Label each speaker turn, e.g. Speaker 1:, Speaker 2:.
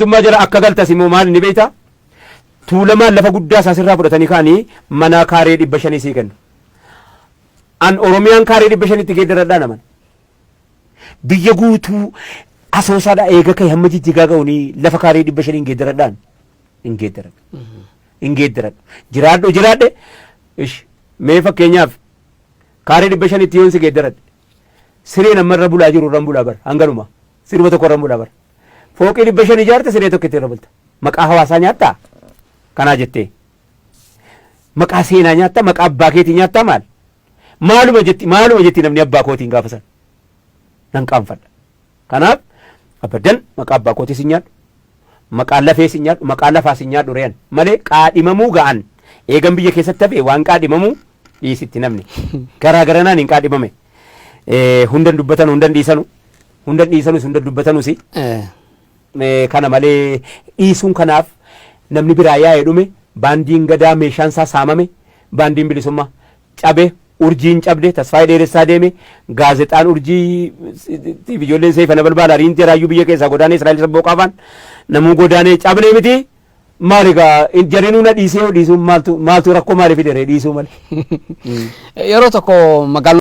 Speaker 1: Mootummaa jala akka galtas immoo maal inni beektaa? Tuulamaan lafa guddaa isaa sirraa fudhatanii ka'anii mana kaaree 500 sii kennu. An Oromiyaan kaaree 500tti geeddaradhaa naman. Biyya guutuu Asoosaadhaa eega ka'e hamma Jijjigaa ga'uun lafa kaaree 500 geeddaradhaan hin geeddaradhu. Hin geeddaradhu. Jiraadhu jiraadhe ish mee fakkeenyaaf kaaree 500tti yoon si geeddaradhe sireen amma irra bulaa jiru irran bulaa bara hanganuma siruma tokko irran bulaa bara. Fooqii 500 ijaarte siree tokkitti irra bulta. Maqaa hawaasaa nyaattaa? Kanaa jettee. Maqaa seenaa nyaattaa? Maqaa abbaa keetii nyaattaa maal? Maaluma jetti maaluma jetti namni abbaa kootiin gaafa san. Nan qaanfadha. Kanaaf abadan maqaa abbaa kootii sin nyaadhu. Maqaa lafee sin nyaadhu, maqaa lafaa sin nyaadhu re'an malee qaadhimamuu ga'an. Eegan biyya keessatti hafe waan qaadhimamuu dhiisitti namni. Garaa garanaan hin qaadhimame. Hundan dubbatan hundan dhiisanu. Hunda dhiisanus hunda dubbatanusi. Kana malee dhiisuun kanaaf namni biraa yaa'ee dhume, baandiin Gadaa meeshaan isaa saamame, baandiin bilisummaa cabe, Urjiin cabde, Tasfaayee Dheeressaa deeme, gaazexaan Urjii tiif ijoolleen Seefa Nabalbaal ariin jaraayyuu biyya keessaa godaanee Israa'el Sabbooqaa faan namuu godaanee cabnee miti. Maal egaa jarinuu na dhiisee yoo dhiisuun maaltu maaltu rakkoo maaliif fide ree dhiisuu malee.
Speaker 2: Yeroo tokko magaalota